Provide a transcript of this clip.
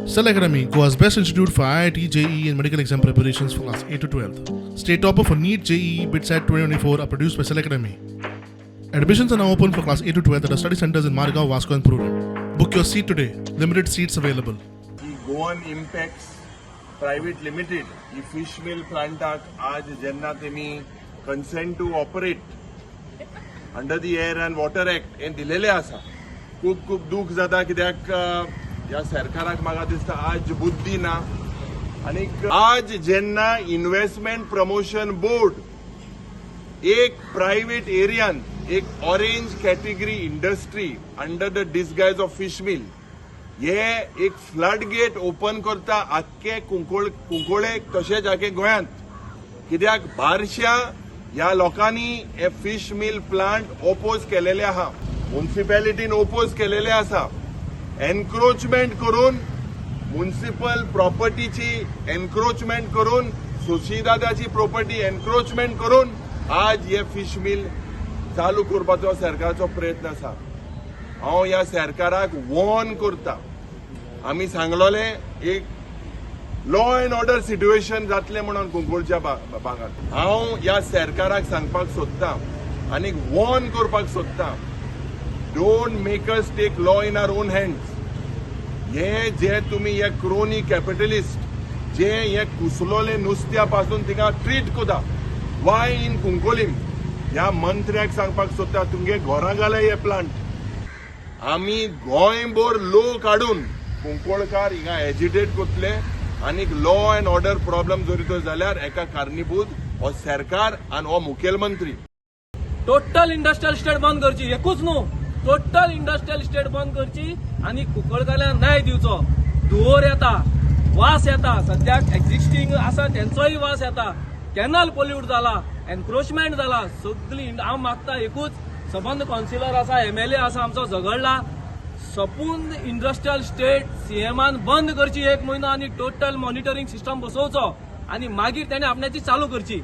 Cell Academy, Goa's best institute for IIT, JEE, and medical exam preparations for class 8 to 12. State topper for NEET, JEE, BITSAT 2024 are produced by Cell Academy. Admissions are now open for class 8 to 12 at our study centers in Margao, Vasco, and Prudent. Book your seat today. Limited seats available. He Goan impex private limited he fish मिल प्लांटाक आज जेन्ना तेमी consent to operate under the Air and Water Act हें दिलेलें आसा, खूब खूब दूख जाता, कित्याक ह्या सरकाराक म्हाका दिसता आज बुद्धी ना. आनीक आज जेन्ना इन्व्हेस्टमेंट प्रमोशन बोर्ड एक प्रायव्हेट एरियान एक orange category industry under the disguise of fish mill हे एक फ्लड गेट ओपन करता आख्खे कुंकोळ कुंकोळे तशेंच आख्खे गोंयांत, कित्याक बारश्या ह्या लोकांनी हे फिश मिल प्लांट ओपोज केलेले आहा, मुन्सिपॅलिटीन ओपोज केलेले आसा. एनक्रोचमेंट करून, मुन्सिपल प्रॉपर्टीची एनक्रोचमेंट करून, सोशिदादाची प्रॉपर्टी एनक्रोचमेंट करून आज हे फिश मिल चालू करपाचो सरकारचो प्रयत्न आसा. हांव ह्या सरकाराक वॉर्न करता. आमी सांगलोले एक लॉ अँड ऑर्डर सिट्युएशन जातलें म्हणून कुंकळच्या भागात. हांव ह्या सरकाराक सांगपाक सोदता आनी वॉर्न करपाक सोदता, don't make us take law in our own hands. हे जे तुमी हे क्रोनी कॅपिटलिस्ट जे हे कुसलोले नुस्त्या पासून थिंगा ट्रीट करता, वाय इन कुंकोलीम? ह्या मंत्र्याक सांगपाक सोदता, तुमगे घरां घाले हे प्लांट. आमी गोंयभर लोक हाडून कुंकोळकार हिंगा एजिटेट करतले आनी लॉ अँड ऑर्डर प्रॉब्लम जरी तर जाल्यार एका कारणीभूत हो सरकार आनी हो मुखेलमंत्री. टोटल इंडस्ट्रियल इस्टेट बंद करची. एकूच न्हू, टोटल इंडस्ट्रियल इस्टेट बंद करची आनी कुंकळकारांक न्याय दिवचो. धुंवोर येता, वास येता, सद्याक एक्झिस्टींग आसा तेंचोय वास येता. कॅनल पोल्यूट जाला, एनक्रोचमेंट जाला सगळी. हांव मागता एकूच, सबंद कावन्सिलर आसा, एमएलए आसा आमचो, झगडला सपून इंडस्ट्रियल इस्टेट सीएमान बंद करची एक म्हयनो आनी टोटल मॉनिटरींग सिस्टम बसोवचो आनी मागीर तेणे आपणाची चालू करची.